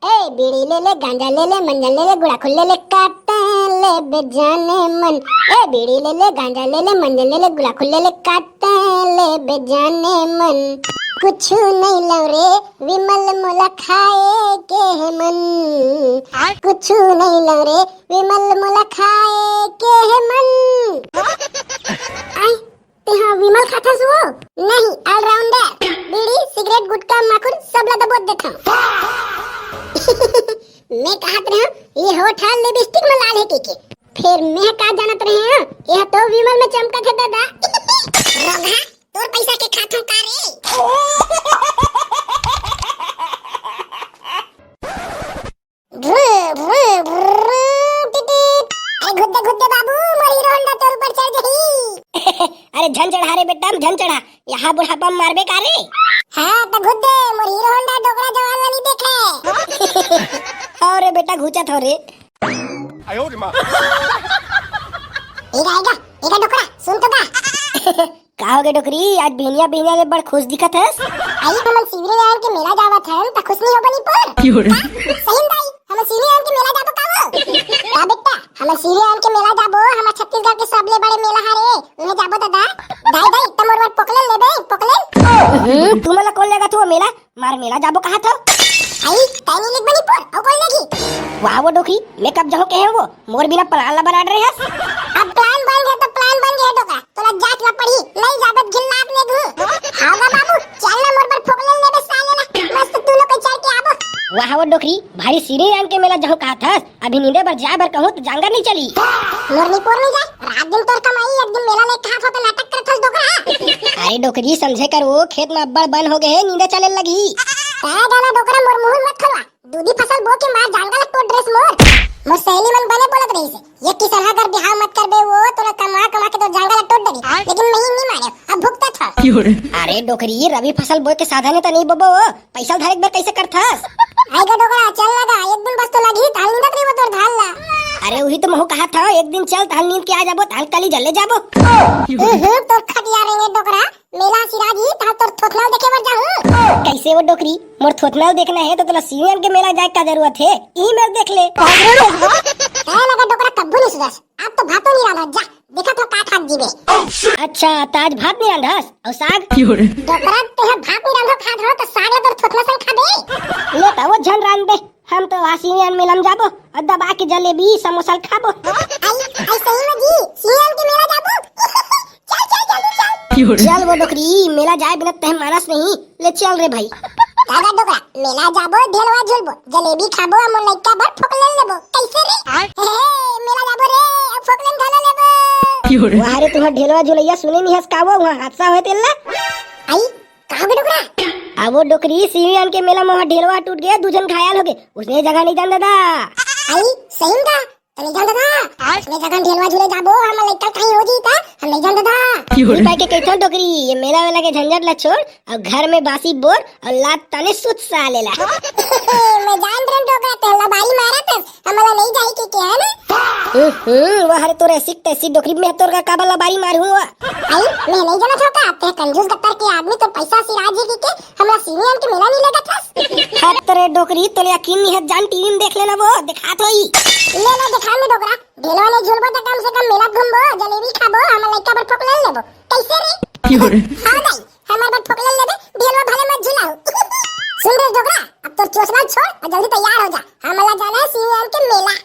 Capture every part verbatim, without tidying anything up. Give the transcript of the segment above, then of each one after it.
ए बीड़ी ले ले, गांजा ले ले, मंजन ले ले, गुड़ाखू ले ले, काटे ले बेजाने मन। ए बीड़ी ले ले, गांजा ले ले, मंजन ले ले, गुड़ाखू ले ले, काटे ले बेजाने मन। कुछु नहीं लव रे विमल, मोला खाए के हे मन। कुछु नहीं लव रे विमल, मोला खाए के हे मन। आय, तेहा विमल खाथस वो? नहीं, ऑलराउंडर। बीड़ी, सिगरेट, गुटखा, माखुर सब ला दबोच देथंव। मैं कहत रहेंव, ये होठ ह लिपस्टिक में लाल हे कहिके। फेर मैं का जानत रहेंव, ये तो विमल में चमकत हे दादा। रोगहा, तोर पैसा के खाथंव का रे? भ्रू, भ्रू, भ्रू, टिट, टिट। अरे घुद्दे, घुद्दे बाबू, मोर हीरो होंडा तोर ऊपर चढ़ जाही। अरे झन चढ़ा रे बेटा, झन चढ़ा, यहाँ बुढ़ापा में मारबे का रे? हाँ, त घुद्दे, मोर हीरो होंडा डोकरा जवान ला नहीं देखे। हाँ रे बेटा, घुचत हो रे। एगा, एगा, एगा डोकरा, सुन तो का। का हो गे डोकरी, आज बिहनिया बिहनिया ले बड़ खुश दिखत हस? आई, हमन सिवरी नारायण के मेला जावत हन, त खुश नहीं हो बनी पर? क्यों रे? का? सही में दाई, हमन सिवरी नारायण के मेला जाबो का वो? का बेटा, हमन सिवरी नारायण के मेला जाबो, हमर छत्तीसगढ़ के सबले बड़े मेला हरे, उन्हें जाबो दादा। दाई, दाई, त मोर बर पोकलेन लेबे, पोकलेन? हम्म, तुमन ला कौन लेगा तू मेला? मार मेला जाबो कहा था? आई, तैं नहीं लेग बनी पर, अउ कौन लेगी? वाह वो डोकरी, मैं कब जाऊँ कहे वो, मोर बिना प्लान ला बना रहे हस। अब प्लान बन गया तो प्लान बन गया डोकरा, तोला जांच ला पड़ी, नहीं जाबे त घिल्लात ले घू। हाँ गा बाबू, चल ना मोर बर फोकलेन लेबे साले ला, मस्त तू लोग के चल के आबो। वाह वो डोकरी, भारी सिवरी नारायण के मेला जाऊँ कहा था, अभी नींदे बर जाए बर कहूँ त जांगर नहीं चली। मोर नहीं पोर नहीं जाए, रात दिन तोर कमाई, एक दिन मेला ले कहा था तो नाटक करत हस डोकरा। अरे डोकरी समझे कर वो, खेत में अब्बड़ बन हो गए, नींदे चले लगी। तै गाना डोकरा मोर मुंह मत खोलवा, दूधी फसल बो के मार जांगर ला टोट ड्रेस मोर। मोर सहेली मन बने बोलत रही से, ये किसनहा घर बिहाव मत करबे वो, तोला कमा कमा के तो जांगर ला टोट डरी। लेकिन मैं ही नहीं माने, अब भुगतत हूँ। अरे डोकरी, रबी फसल बोए के साधन है त नहीं बबो, पैसा उधार एक बार कैसे करथस? आएगा डोकरा, चल लगा, एक दिन बस तो लगी, धान नींदत रही वो तोर धान ला। अरे वही तो महू कहा था, एक दिन चल धान नींद के आ जाबो, धान कली जल्ले जाबो। हम्म, तोर खटिया रेंगे डोकरा, मेला सिराजी, तहां तोर थोथना देखे बर जाहूं। कैसे वो डोकरी, मोर थोथना देखना है तो तोला सिवरी नारायण के मेला जाए का जरूरत है, यही मेला देख ले। तै लगा डोकरा कब्बू नहीं सुधरस, अब तो भातो नहीं रांधा, जा, देखा तो का खात जीबे। अच्छा, त आज भात नहीं रांधस, अउ साग? डोकरा, तेहा भात नहीं रांधो खात हो, तो साग ला तोर थोथना संग खाबे। ले त वो झन रांध दे, हम तो वहाँ सिवरी नारायण मेला में जाबो अउ दबा के जलेबी समोसा खाबो। आई, आई सही में जी, सिवरी नारायण के मेला जाबो। चल, चल, जल्दी चल। चल वो डोकरी, मेला जाए बिना तह मानस नहीं, ले चल रे भाई। दादा डोकरा, मेला जाबो, ढेलवा झुलबो, जलेबी खाबो, अउ मोर लइका बर फोकलेन लेबो। कैसे रे? हे, हे, मेला जाबो रे, अउ फोकलेन घलो लेबो। वाह रे, तुहां ढेलवा झुलैया सुने नहीं हस का वो, वहाँ हादसा होए तेला। आई, का हो गे डोकरा? आ वो डोकरी, सिवरी नारायण के मेला में वहाँ ढेलवा टूट गया, दू झन घायल हो गए। उसने जगह नहीं जान दादा। आई, सही में का? त नहीं जान दादा। आज? उसने जगह ढेलवा झूले जाबो, हम लइका कहीं हो जी त, हम नहीं जान दादा। क्यों रे? पाई के कहता डोकरी, ये मेला वेला के झंझट ला छोड़, अउ घर में बासी बोर, अउ लात तने सुत साले ला। मैं जान रहे डोकरा, तेला बारी मारा त, हमला नहीं जाई के क्या है ना? हम्म, हम्म, वाह रे तोर ऐसी तैसी डोकरी में तोर का काबा ला बारी मारू हुआ। आई, मैं नहीं जानत हो का, ते कंजूस गत्तर के आदमी तो पैसा सिराजी के, के हमला सिवरी नारायण के मेला नहीं लेगत हस। हत रे डोकरी, तोले यकीन नहीं है, जान टीवी में देख लेना वो, दिखात होई। ले ना दिखा में डोकरा, ढेलवा नहीं झुलबो तो कम से कम मेला घूमबो, जलेबी खाबो, हमर लइका बर फोकलेन लेबो। कैसे रे? क्यों रे? हाँ दाई, हमर बर फोकलेन लेबे, ढेलवा भले मत झुलाओ। सुन रे डोकरा, अब तोर चोचला छोड़ और जल्दी तैयार हो जा, हमला जाना है सिवरी नारायण के मेला।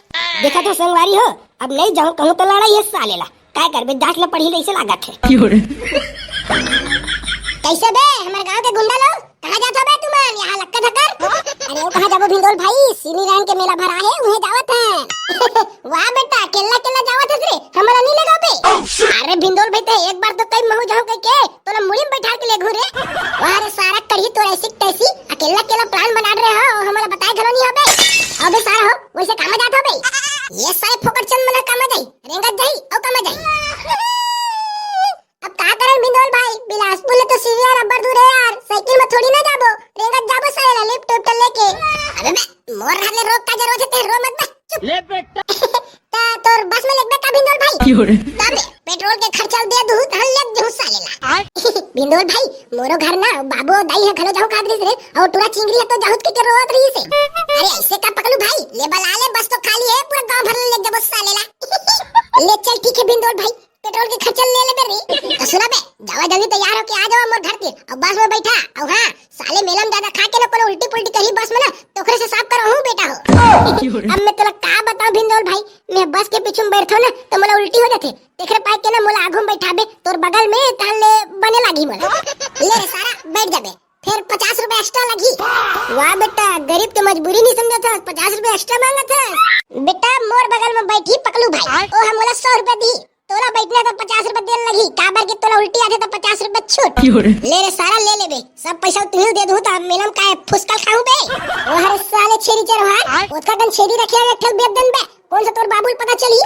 देखा तो संगवारी हो, अब नहीं जाऊं कहूं तो लड़ाई है साले ला। काय करबे, जांच ला पड़ही, ऐसे लागत है। क्यों रे? कैसे बे, हमर गांव के गुंडा लोग, कहाँ जात हो बे तुमन? यहाँ लक्का धक्कर? अरे, वो कहाँ जाबो भिंदोल भाई, सिवरी नारायण के मेला भरा है, उहें जावत है। वाह बेटा, केल्ला केल्ला जावत है रे, हमला नहीं लेगा बे। अरे भिंदोल भाई, ते एक बार तो कई महू जाऊं कह के, तोला मुड़ी में बैठा के ले घूरे। वाह रे सारा कढ़ी, तो ऐसी तैसी, अकेला अकेला प्लान बना रहे हो, हमला बताए घलो नहीं हो बे। अबे सारा हो, वैसे काम जात हो बे। ये सारे फोकट चंद मन काम जाई। रेंगत जाई, अउ कमा जाई। अब का करन भिंदोल भाई, बिलासपुर ले तो सिविया रबर दूर है यार, साइकिल में थोड़ी ना जाबो, रेंगत जाबो साले ला लिफ्ट उफ्ट लेके। अबे बे, मोर रहत ले रोक का जरूरत है, ते रो मत बे, चुप। ले बेटा। ता तोर बस में लेगबे का भिंदोल भाई? क्यों रे? तबे पेट्रोल के खर्चा दे दू, तहन लेग जहू साले ला। भिंदोल भाई, मोरो घर ना बाबू दाई है घलो जाहू खात रहिस रे, और टूरा चिंगरी है तो जाहूत के, के रोवत रहिस है। अरे ऐसे बस में बैठा। अउ हाँ, साले मेला में ज्यादा खा के ना कोनो उल्टी पुल्टी करही बस में ना, त ओकरे से साफ करवाहूं बेटा हो। अब मैं तोला का बताऊं भिंदोल भाई, मैं बस के पीछू में बैठथों ना त मोला उल्टी हो जाथे। तेखरे पाय के ना मोला आगू में बैठाबे तोर बगल में, तहन ले बने लागही मोला। ले रे सारा, बैठ जाबे, फेर पचास रुपया एक्स्ट्रा लगही। वाह बेटा, गरीब के मजबूरी नहीं समझत हस, पचास रुपया एक्स्ट्रा मांगत हस। बेटा मोर बगल में बैठी पकलू भाई, ओ ह मोला सौ रुपया दिही, तोला बैठना त पचास रुपया देन लगही, काबर के तोला उल्टी आथे त पचास रुपया छूट। ले रे सारा, ले लेबे, सब पैसा तुही दे दू त मेला में काय फुसकल खाहूं बे? ओ हर साले छेरी चरवाहा, ओतका कन छेरी रखे एक ठल बेच देन बे, कोन सा तोर बाबू ल पता चली?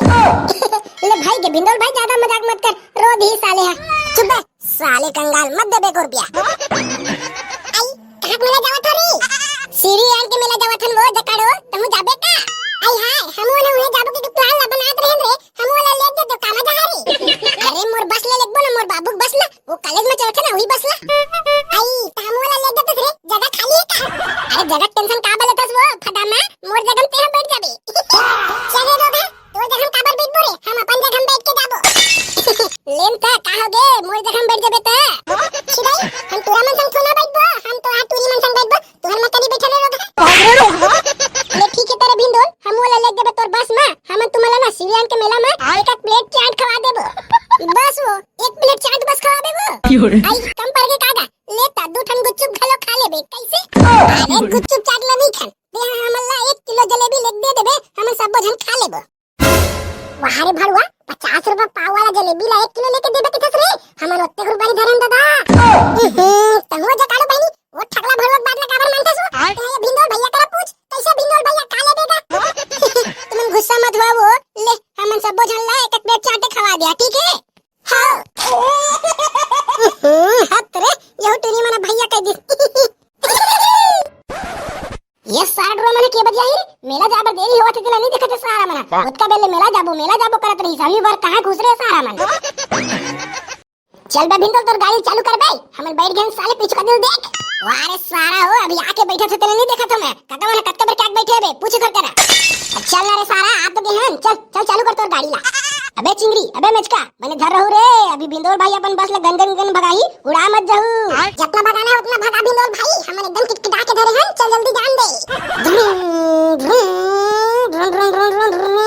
ले भाई के भिंदोल भाई, ज्यादा मजाक मत कर, रो दिही साले ह। चुप बे, साले कंगाल, मत देबे को रुपया। आई, कहाँ के मेला जावत हो रे? सीढ़ी आन के मेला जावत हन वो जकाड़ो, तहूँ जाबे का? आई हाय, हम ओने उहे जाबो के plan ला बनात रहन रे, हम ओला ले दे तो कामा जहा रे। अरे मोर बस ले लेबो ना, मोर बाबू के बस ला, वो कॉलेज में चलथे ना, वही बस ला। आई, त हम ओला ले दे तो रे, जगह खाली है का? अरे जगह tension का बले तस वो, फटामा, मोर जगह में तेहा बैठ जाबे। चले दो भाई, तोर जगह में काबर बैठबो रे? हम अपन जगह में बैठ के जाबो। लेन त का होगे, मोर जगह में बैठ जाबे त। छिदाई, हम टूरा मन संग थोना बैठबो, हम तो हां टूरी मन संग बैठबो, तोहर मत नहीं बैठे रे लोग। ले ठीक है तेरे भिंदोल, हम ओला ले देबे तोर बस में, हम तुमला ना सीढ़ी आन के मेला में एक एक प्लेट चाट खवा देबो। बस वो, एक प्लेट चाट बस खवा देबो। आई कम पड़ के कागा, ले त दू ठन गुपचुप घलो खा लेबे, कैसे? अरे गुपचुप चाट ला नहीं खान, दे हमला एक किलो जलेबी ले दे देबे, हम सबो झन खा लेबो। वाह रे भड़ुआ, पचास रुपया पाव वाला जलेबी ला एक किलो लेके देबे किथस रे? हमन ओत्ते गुरबारी धरन दादा। हम्म, तहुआ जकाड़ो बहिनी, वो ठगला भड़ुआ के बात ला काबर मानथस वो? आय। ते ये भिंदोल भैया करा पूछ, कैसे भिंदोल भैया का ले देगा? तुमन गुस्सा मत हुआ वो, ले, हमन सबो झन ला एक एक प्लेट चाटे खवा दिया, ठीक है? हाँ। हम्म, हत रे, यहू टूरी मना भैया कह दिस। ये साठ रुपया मने के बजाई रे? मेला जाबर देरी होवत हे, तेला नहीं देखत हे सारा मना। ओतका बेले मेला जाबो, मेला जाबो करत रही, सभी बार कहाँ घुस रहे सारा मन। चल बे भिंदोल, तोर गाड़ी चालू कर बे, हमन बैठ गए साले पीछू का दिल देख। वाह रे सारा हो, अभी आके बैठा थे, तेला नहीं देखत हो मैं। काका मना कतका बेर काट बैठे बे, पूछे कर करा। अब चल ना रे सारा, आप तो गए हैं, चल, चल चालू कर तोर गाड़ी ला। अबे चिंगरी, अबे मेचका, बने धर रहू रे, अभी भिंदोल भाई अपन बस ला गन गन गन भगाही, उड़ा मत जाहू। जितना भगाना है उतना भगा भिंदोल भाई, हमन एकदम किटकिटा के धरे हन, चल जल्दी जान दे। ध्रुम, ध्रुम, ध्रुम, ध्रुम, ध्रुम, ध्रुम, ध्रुम।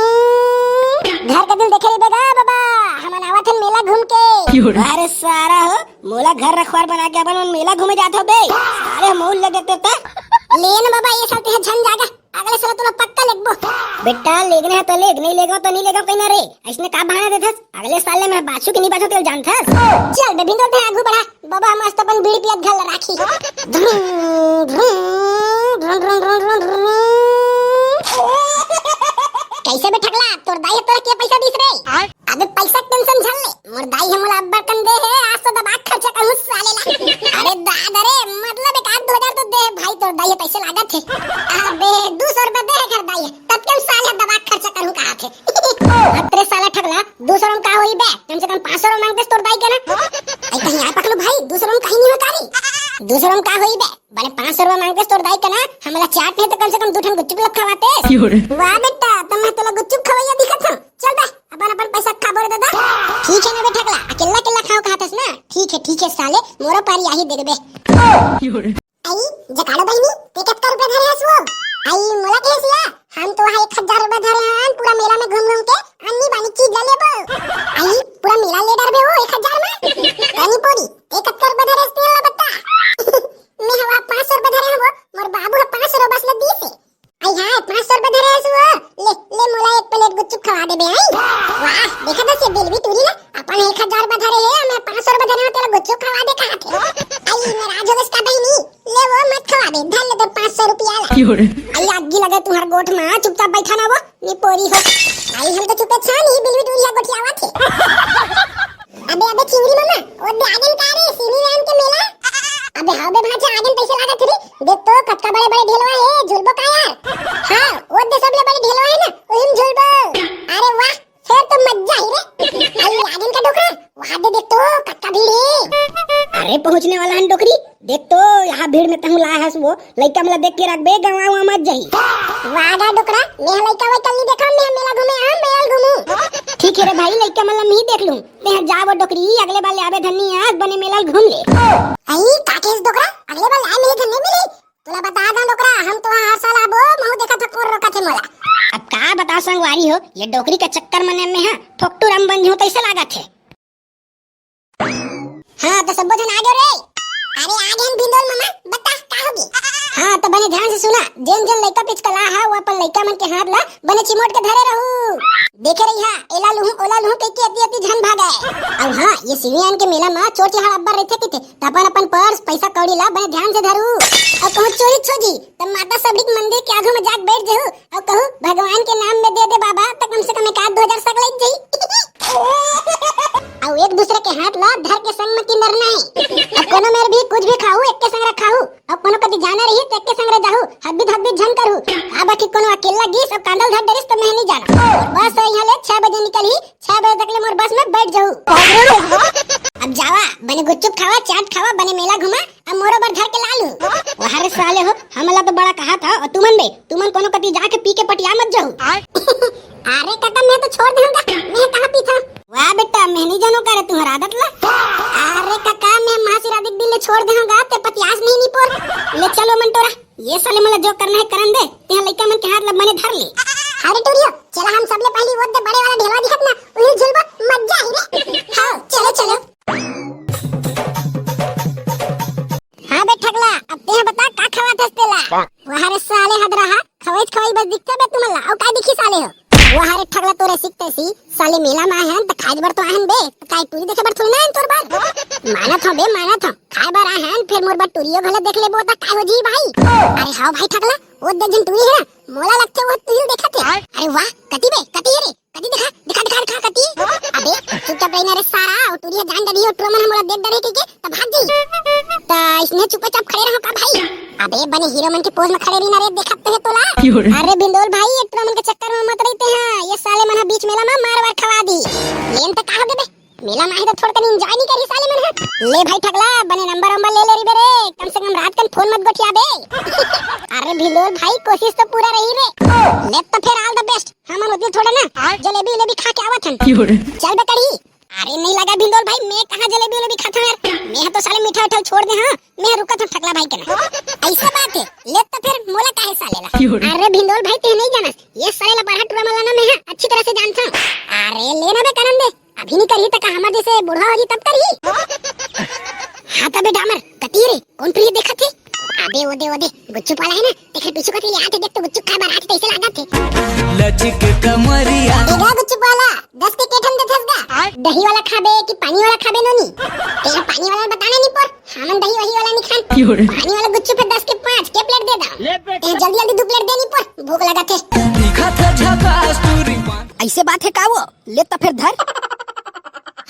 घर का दिल देखे रे बेगा बाबा, हमन आवत हन मेला घूम के। क्यों रे? अरे सारा हो, मोला घर रखवार बना के अपन मेला घूमे जात हो बे। अरे मोल लगे ते त। लेन बाबा, ये साल ते झन जागा। अगले साल तोला पक्का लेगबो। बेटा, लेगना है तो लेग, नहीं लेगो तो नहीं लेगो कहीं ना रे। ऐसने का बहाना देथस? अगले साल ले मैं बाछू के नहीं बाछू तेल जानथस। चल बे भिंदोल, ते आगू बढ़ा। बाबा, हम मस्त अपन बीड़ी पियत घर ला राखी। ध्रुम, ध्रुम, ध्रुम, ध्रुम, ध्रुम, ध्रुम, ध्रुम। कैसे बे ठगला? तोर दाई ह तोला के पैसा दिस रे? अबे पैसा के tension झन ले, मोर दाई ह मोला अब्बड़ कन दे हे, आज तो दबा के खर्चा करहूं साले ला। अरे दादा रे, मतलब एक आध दो हजार तो दे हे भाई, तोर दाई ह पैसे लागत हे। अबे दू सौ रुपया दे हे घर दाई ह, तब के हम साले दबा के खर्चा करहूं कहात हे। अतरे साला ठगला, दू सौ रुपया का होई बे, कम से कम पाँच सौ रुपया मांगतेस तोर दाई के ना। आई कहीं आय पकलू भाई, दू सौ रुपया कहीं नहीं होता रे। दू सौ रुपया का होई बे, बने पाँच सौ रुपया मांगतेस तोर दाई के ना, हमला चाट नहीं तो कम से कम दू ठन गुपचुप ला खवातेस। क्यों रे? वाह बेटा, त मैं तोला गुपचुप खवैया दिखत हूं। चल बे, अपन अपन पैसा खाबो रे दादा। ठीक है ना बे ठगला, अकेला अकेला खाओ कहाथस ना। ठीक है, ठीक है साले, मोरो पारी आही दे देबे। क्यों रे? आई, जकाड़ो बहिनी, ते कतका रुपया धरे हस वो? आई, मोला कहे सिया, हम तो वहाँ एक हजार रुपया धरे हन, पूरा मेला में घूम घूम के अन्नी बानी चीज ले लेबो। आई, पूरा मेला ले डरबे वो एक हजार में? कनी पोरी, ते कतका रुपया धरे हस तेला बता। मैं हवा पाँच सौ रुपया धरे हन वो, मोर बाबू ह पाँच सौ रुपया बस ले दीस हे। आई हाँ, पाँच सौ रुपया धरे हस वो, ले, ले मोला एक प्लेट गुपचुप खवा देबे, आई। वाह, देखा तो ये बिल भी टूरी ना, अपन एक हजार रुपया धरे हे, मैं पाँच सौ रुपया धरे हूँ, तेला गुपचुप खवा दे कहा थे। आई, नाराज हो गस का बहिनी, ले वो मत खवा दे, धर ले तोर पाँच सौ रुपया ला। क्यों रे? आई, आगी लगे तुम्हार गोठ में, चुपचाप बैठा ना वो, ये पोरी हो। आई, हम तो चुपे छान ही बिल भी टूरी गोठियावा थे। अबे, अबे, चिंगरी मामा, वो दे आगन का रे, सिनी राम के मेला? अबे, हाँ बे, भांचा, आगन कैसे लागत रे? देख तो, कतका बड़े-बड़े ढेलवा हे, झुलबो का यार? हाँ, वो दे सबले बड़े ढेलवा हे ना, वही में झुलबो। अरे वाह, फिर तो मजा ही रे। अरे, आगन का डोकरा, वहाँ दे देख तो, कतका भीड़ हे। अरे, पहुँचने वाला हन डोकरी, देख तो, यहाँ भीड़ में तहूँ लाए हस वो, लइका मन ला देख के रखबे, गंवा उवा मत जाही। वाह गा डोकरा, मैं लइका वइका नहीं देखा, मैं मेला घूमे आ, मेला घूमू। ठीक के रे भाई, लइका मन ला मी देख लूं। तेहा जा वो डोकरी, अगले बार ले आबे धन्नी, आज बने मेला ल घूम ले। आई, का कहिस डोकरा? अगले बार ले आए मिली धन्नी मिली? तोला बता दं डोकरा, हम तो हर साल आबो, महू देखत हव कोन रोकत हे मोला। अब का बता संगवारी हो, ये डोकरी के चक्कर में मैं हा फोकटू राम बन जहूं तइसे लागत हे। हाँ, तो सब्बो झन आ गयो रे। अरे आ गेन भिंदोल मामा, बता का होगे? हाँ, तो बने ध्यान से सुना, जेन जेन लइका पिचकला हा, वो अपन लइका मन के हाथ ला बने चिमोट के धरे रहू। देखे रहिहा, एला लुहूं, ओला लुहूं कहिके अति अति झन भागे। अउ हाँ, ये सिवियान के मेला मा चोर चिहाड़ अब्बड़ रहिथे कहिथे, त अपन अपन पर्स, पइसा कौड़ी ला बने ध्यान से धरू। अउ कहूँ चोरी हो जही, त माता सबरी के मंदिर के आगू में जाके बैठ जहू, अउ कहू, "भगवान के नाम में दे दे बाबा," त कम से कम एक आध दो हजार सक लग जाही। अउ एक दूसरे के हाथ ला धर के संग में किंदरना हे। अउ कोनो मेर भी कुछ भी खाहू, एक के संग रखाहू। अउ कोनो कति जाना रही, त एक के संग रह जाहू। हब्बी धब्बी झन करहू। का बा कि कोनो अकेला गिस अउ कांदल धर डरिस, त मैं नहीं जाना। बस यहाँ ले छह बजे निकलही, छह बजे तक ले मोर बस में बैठ जाहू। अब जावा, बने गुपचुप खावा, चाट खावा, बने मेला घूमा, अब मोरो बर धर के ला लू। वाह रे साले हो, हमला तो बड़ा कहा था, अउ तुमन बे, तुमन कोनो कति जाके पी के पटिया मत जाहू। अरे काका, मैं तो छोड़ देहूंगा, मैं कहाँ पीथंव? वाह बेटा, मैं नहीं जानूं का रे तुम्हारा आदत ला। अरे काका, मैं महाशिवरात्रि के दिन ले छोड़ देहूंगा, ते पतियास नहीं निपोर। ले चलो मंटोरा, ये साले मन ला जो करना हे करन दे, तेहा लइका मन के हाथ ला बने धर ले। अरे टूरियो, चला हम सबले पहली वो दे बड़े वाला ढेलवा दिखत ना, उही झुलबो, मजा ही रे। हाँ, चलो, चलो। हाँ बे ठगला, अब तेहा बता का खवाथस तेला? वाह रे साले हदरहा, खवाई खवाई बस दिखथे बे तुमन ला, अउ का दिखही साले हो? वाह रे ठगला, तोरे सिकते सी, साले मेला में आए हन त खाए बर तो आए हन बे, त काय टूरी देखे बर थोड़ी ना आए हन तोर बर। मानत हंव बे, मानत हंव, खाए बर आए हन, फेर मोर बर टूरियो घलो देख लेबो त काय हो जी भाई? अरे हाँ भाई ठगला, वो दे जिन टूरी हे ना, मोला लगथे वो तुही देखत हे। अरे वाह, कति बे, कति हे रे? कति दिखा, दिखा, दिखा, दिखा, कति? अबे, चुपचाप रही ना रे सारा, वो टूरी ह जान डरही, वो टूरा मन ह मोला देख डरे कहिके, त भाग जाही। त इसने चुपचाप खड़े रहो का भाई? अबे, बने हीरो मन के पोज में खड़े रही ना रे, देखत तो हे तोला। अरे भिंदोल भाई, ये टूरा मन के चक्कर में मत रहिते हैं, ये साले मन ह बीच मेला में मार वार खवा दी। लेन त का हो गे बे? मेला में आही त थोड़ कन enjoy नहीं करी साले मन ह। ले भाई ठगला, बने नंबर वंबर ले ले रही बे रे, कम से कम रात कन फोन मत गोठिया बे। अरे भिंदोल भाई, कोशिश तो पूरा रही रे। ले त फेर all the best। हमन ओती थोड़े ना, जलेबी उलेबी खा के आवत हन। चल बे कढ़ी। अरे नहीं लगा भिंदोल भाई, मैं कहाँ जलेबी उलेबी खाता हूँ यार। मैं तो साले मीठा उठा छोड़ दे हाँ। मैं रुका था ठगला भाई के ना। ऐसा बात है, ले तो फिर मोला काहे साले ला। अरे भिंदोल भाई ते नहीं जाना, ये साले ला बरहा टूरा मन ला ना मैं हाँ अच्छी तरह से जानता हूँ। अरे लेना बे करन दे, अभी नहीं करी तो का हमार जैसे बूढ़ा हो जी तब करी। हाँ तबे डामर, कती रे, कौन प्रिय देखत हे? अबे ओदे ओदे, गुच्चू पाला है ना, तेखर पीछू कती ले आथे, देख तो गुच्चू खाए बर आथे, कैसे लागत हे? लचक कमरिया। ए गा गुच्चू पाला, दस के केठन देथस गा? दही वाला खाबे कि पानी वाला खाबे नोनी? तेरा पानी वाला बताना नहीं पर, हमन दही वही वाला नहीं खान। पानी वाला गुच्चू पे दस के पाँच के प्लेट दे दा। ए जल्दी जल्दी दो प्लेट दे नहीं पर, भूख लगा थे। दिखा था झकास टूरी पान। ऐसे बात है का वो? ले तो फिर धर।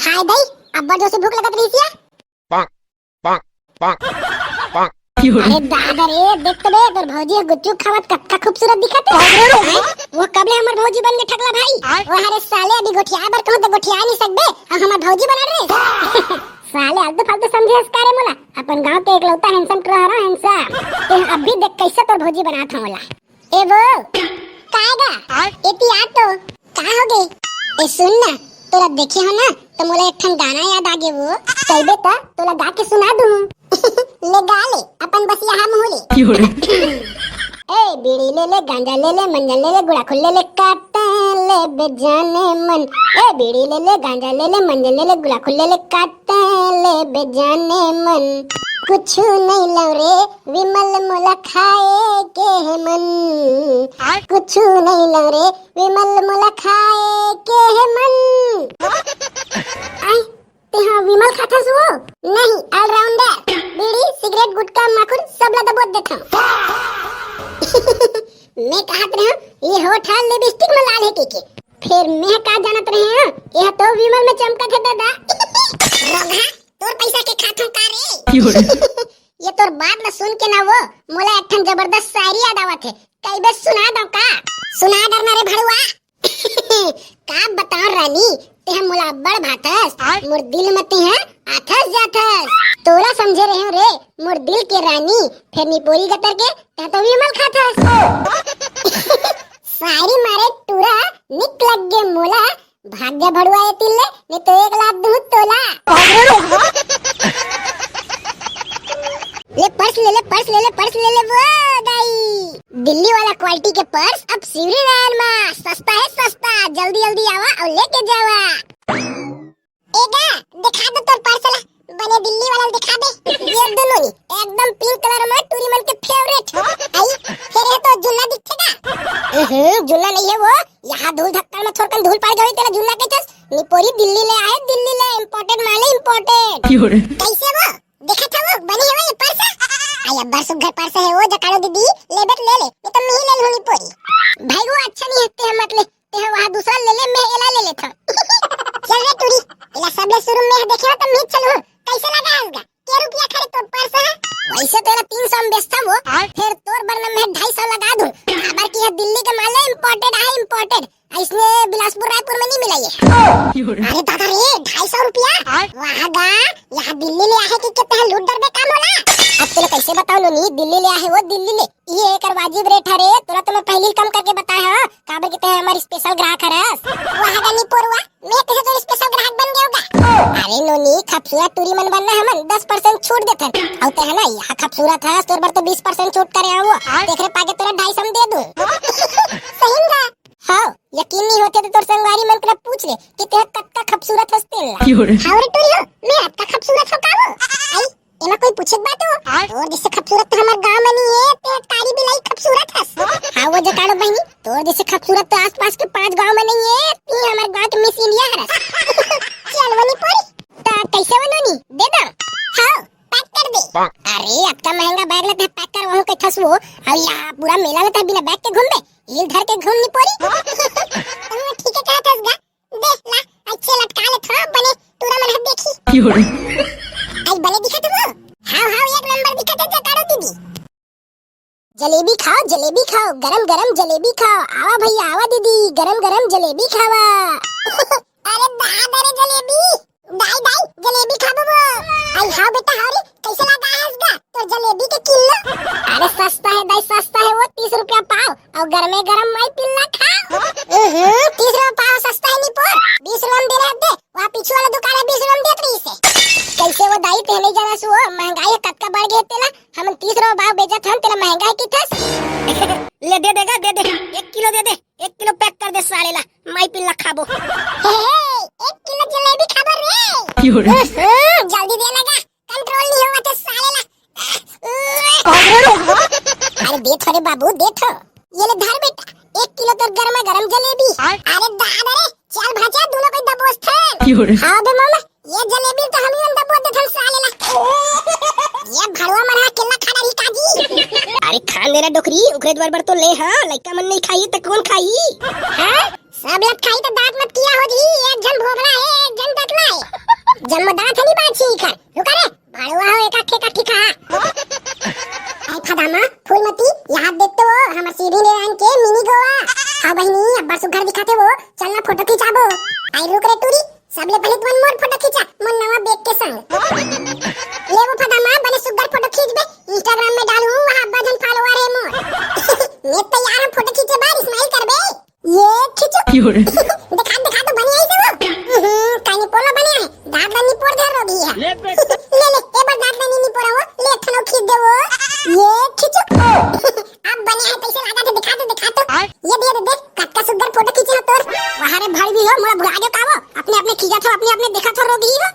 हाय दई, अब्बड़ जोर से भूख लगत रहिस या। अरे दादा रे, देख तो बे, तोर भौजी ह गुच्चू खावत कतका खूबसूरत दिखत हे। वो कब ले हमर भौजी बन गे ठगला भाई? वो हरे साले अभी गोठिया बर कहूं तो गोठिया नहीं सकबे, अब हमर भौजी बना रे। साले आलतू फालतू समझे हस का रे मोला? अपन गांव के एकलौता handsome टुरा हरा handsome। ते अभी देख कैसे तोर भौजी बनात हंव ओला। ए वो, काय गा? एती आ तो। का हो गे? ए सुन ना, तोला देखे हो ना, तो मोला एक ठन गाना याद आ गे वो। कहिबे त तोला गा के सुना दूं। ले गा ले, अपन बसिया हा मुँह ले। ए बीड़ी ले ले, गांजा ले ले, मंजन ले ले, गुड़ाखुल ले ले, काटे ले बे जाने मन। ए बीड़ी ले ले, गांजा ले ले, मंजन ले ले, गुड़ाखुल ले ले, काटे ले बे जाने मन। कुछु नहीं लव रे विमल मोला खाए के हे मन। कुछु नहीं लव रे विमल मोला खाए के हे मन। आय, तेहा विमल खाथस वो? नहीं, all-rounder। बीड़ी, सिगरेट, गुटखा, माखुर सब ला दबोच देथंव। मैं कहत रहेंव, ये होठ ह लिपस्टिक में लाल हे कहिके। फेर मैं का जानत रहेंव, ये तो विमल में चमकत हे दादा। रोगहा, तोर पैसा के खाथंव का रे? ये तोर बात ला सुन के ना वो, मोला एक ठन जबरदस्त शायरी याद आवत हे। कहिबे सुना दंव का? सुना डरना रे भड़ुआ। का बताओं रानी, तेहा मोला अब्बड़ भाथस, मोर दिल म तेहा आथस जाथस। तोला समझे रहेंव रे, मोर दिल के रानी, फेर निपोरी गतर के, तेहा तो विमल खाथस। शायरी मारे टूरा निक लग गे मोला, भाग ए भड़ुआ, ए तिल्ले, नहीं तो एक लात दूं तोला। ले पर्स ले ले, पर्स ले ले, पर्स ले ले वो दाई। दिल्ली वाला क्वालिटी के पर्स अब सिवरीनारायण मा। सस्ता है सस्ता, जल्दी जल्दी आवा और लेके जावा। ए गा, दिखा दे तोर पर्स ला, बने दिल्ली वाला दिखा दे। ये दोनों नी, एकदम पिंक कलर मा टूरी मन के फेवरेट। आई, फेर हे तो जुन्ना दिखथे का? हम्म, जुन्ना नहीं है वो, यहाँ धूल धक्कड़ मा थोरकन धूल पड़ गई, तेला जुन्ना कहिथस। निपोरी, दिल्ली ले आए, दिल्ली ले, इम्पोर्टेड माल है, इम्पोर्टेड। कैसे वो? देखत हव, बने हवय ये पर्स। आई, अब्बड़ सुग्घर पर्स है वो, जकाड़ो दीदी, लेबे त ले ले, नहीं तो मैं ही ले लूं निपोरी। भाई वो अच्छा नहीं हकते हम, मत ले, ते ह वहाँ दूसरा ले ले, मैं एला ले लेथव। चल रे टूरी, एला सबले शुरू में देखे हो त मैं चलूं। कैसे लगा हस गा? के रुपया खरे तोर पर्स है? वैसे तो एला तीन सौ में बेचथव वो, फिर तोर बर न मैं ढाई सौ लगा दूं। काबर कि ये दिल्ली के माल है, इम्पोर्टेड है, इम्पोर्टेड। इसने बिलासपुर रायपुर में नहीं मिला ये। अरे दादा रे, ढाई सौ रुपया? वाह गा, यहाँ दिल्ली ले आहे कि कितना लूट डरबे काम होला। अब तेला कैसे बताओ नोनी, दिल्ली ले आहे वो दिल्ली ले। ये एकर वाजिब रेट हरे, तोला तो मैं पहली कम करके बताए हव, काबर कि ते हमार स्पेशल ग्राहक हरस। वाह गा निपोरवा, मैं कैसे तोर स्पेशल ग्राहक बन गया होगा? अरे नोनी, खूबसूरत टूरी मन बनना हमन दस परसेंट छूट देथन। अउ ते है ना, यहाँ खूबसूरत हस, तोर बर तो बीस परसेंट छूट करे हव। तेकरे पाके तोला ढाई सौ में दे दूं। सही में गा? हाँ, यकीन नहीं होते तो तोर संगवारी मन करा पूछ ले कि ते कतका खूबसूरत हस तेला। क्यों रे? हाँ रे टूरी हो, मैं अतका खूबसूरत हो का वो? आई, एमा कोई पूछे के बात हो? हाँ? तोर जैसे खूबसूरत तो हमार गांव में नहीं है, ते कारी बिलाई खूबसूरत हस। हाँ वो जकाड़ो बहनी, तोर जैसे खूबसूरत तो आसपास के पांच गांव में नहीं है, ते हमार गांव के मिस इंडिया हरस। चल वो निपोरी, ता कैसे वो नोनी, दे दो। हाँ, पैक कर दे। अरे अतका महंगा बैग लेते पैक कर वहूं के थसवो, अउ यहाँ पूरा मेला लेते बिना बैग के घूमबे। हील धर के घूम निपोरी। हाँ, ठीक है, कहा था उसका। दे ला, अच्छे लटका ले थो, बने टूरा मन हट देखी। क्यों रे? आई बने दिखा तुम। हाँ, हाँ, एक नंबर दिखा थे जकाड़ो दीदी। जलेबी खाओ, जलेबी खाओ, गरम गरम जलेबी खाओ। आवा भैया, आवा दीदी, गरम गरम जलेबी खावा। अरे दादा रे जलेबी, दाई, दाई, जलेबी खाबो वो। आई हाँ बेटा, हाँ रे, कैसे लगा है इसका? तो जलेबी के किलो। अरे सस्ता है दाई, सस्ता है वो, तीस रुपया पाव, अउ गरमे गरम माई पिल्ला खाओ। हम्म, तीस रुपया पाव सस्ता है निपोर, बीस रुपया में देना दे, वहाँ पीछे वाला दुकान है, बीस रुपया में देत रही से। कैसे वो दाई, ते नहीं जाना सु वो, महंगाई है, कतका बढ़ गए तेला, हम तीस रुपया पाव बेचत हन, तेला महंगा है की थस। ले दे देगा, दे दे, एक किलो दे दे। एक किलो पैक कर दे साले ला, माई पिल्ला खाबो। हे, हे, एक किलो जलेबी खाबो रे। क्यों रे? हम्म, जल्दी दे लगा, कंट्रोल नहीं होवा थे साले ला। अरे दे थो रे बाबू, दे थो। ये ले धर बेटा, एक किलो तोर गरमा गरम जलेबी। हाँ? अरे दादा रे, चल भाजा, दोनों कोई दबोच थे। क्यों रे? हाँ बे मामा, ये जलेबी तो हम ही अंदर बोल देथन साले ला। ये भड़वा मन हा केला खा डारी काजी। अरे खान दे रे डोकरी, उखरे द्वार बर तो ले, हाँ, लइका मन नहीं खाई त कौन खाई? हाँ? सब लत खाई त दांत मत किया हो जी, एक झन भोभला है, एक झन दतला है। जम्मो दांत नहीं बांची कर। रुका रे, भड़वा हो एक आखे का ठिका। आई फदामा, फूलमती, यहाँ देख तो वो, हमर सीढ़ी ले रंग के मिनी गोवा। हाँ बहिनी, अब्बड़ सुग्घर दिखाते वो, चल ना फोटो खिंचाबो। आई रुक रे टूरी, सबले पहले तुमन मोर फोटो खींचा, मोर नवा बैग के संग। ले वो फदामा, बने सुग्घर फोटो खींचबे, Instagram में डालहूँ, वहाँ अब्बड़ झन follower है मोर। मैं तैयार हूँ फोटो खींचे बर, smile करबे। ये खींचो। क्यों रे? दिखा, दिखा तो बने आई से वो। हम्म, कानी पोला बने है, दांत ला निपोर धर रोगी है। ले बेटा। ले, ले, ए बार दांत ला नहीं निपोरा वो, ले थनो खींच दे वो। ये खींचो। अब बने है, कैसे लगा थे, दिखा तो, दिखा तो। आय। ये दे, दे, दे, कतका सुग्घर फोटो खींचे हो तोर। वाह रे भड़वी हो, मोला भुला गयो का वो? अपने, अपने खींचा थो, अपने, अपने देखा थो रोगी हो।